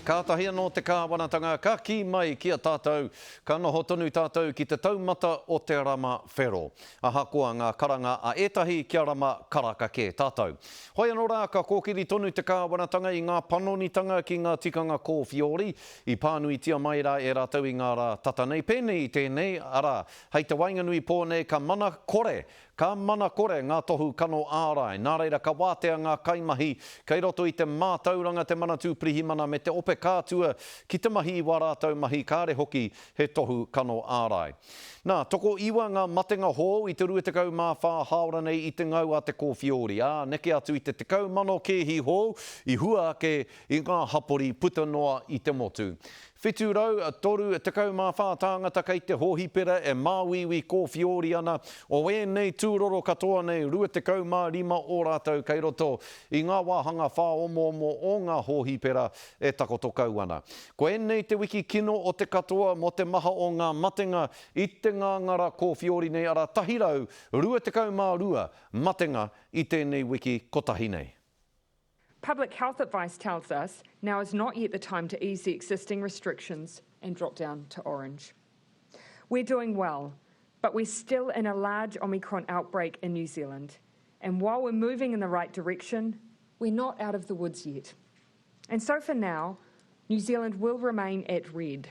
Kātahi anō te kāwanatanga ka kī mai ki a tātou, ka noho tonu tātou ki te taumata o te rama whero. Ahakoa ngā karanga a ētahi kia rama karaka kē tātou. Hoi anō rā, ka kōkiri tonu te kāwanatanga i ngā panonitanga ki ngā tikanga kōwhiori i pānuitia mai rā e rātou i ngā rā tata nei, pēnei i tēnei, arā, hei te waenganui pō nei ka mana kore Ka mana kore ngā tohu kano ārai, nā reira ka wātea ngā kaimahi kei roto i te mātauranga, te Manatū Pirihimana me te Ope Kātua ki te mahi i wā rātou mahi kāre hoki he tohu kano ārai. Nā, tokoiwa ngā matenga hou i te 24 hāora nei i te ngau a te kōwhiori, ā, neke atu i te 10,000 kēhi hou i hua ake i ngā hapori puta noa i te motu. 734 tāngata kei te hōhipera e māuiui kōwhiori ana, o ēnei tūroro katoa nei 25 o rātou kei roto i ngā wāhanga whāomoomo o ngā hōhipera e takoto kau ana. Ko ēnei te wiki kino o te katoa mō te maha o ngā matenga i te ngāngara kōwhiori nei arā 122 matenga i tēnei wiki kotahi nei. Public health advice tells us now is not yet the time to ease the existing restrictions and drop down to orange. We're doing well, but we're still in a large Omicron outbreak in New Zealand. And while we're moving in the right direction, we're not out of the woods yet. And so for now, New Zealand will remain at red.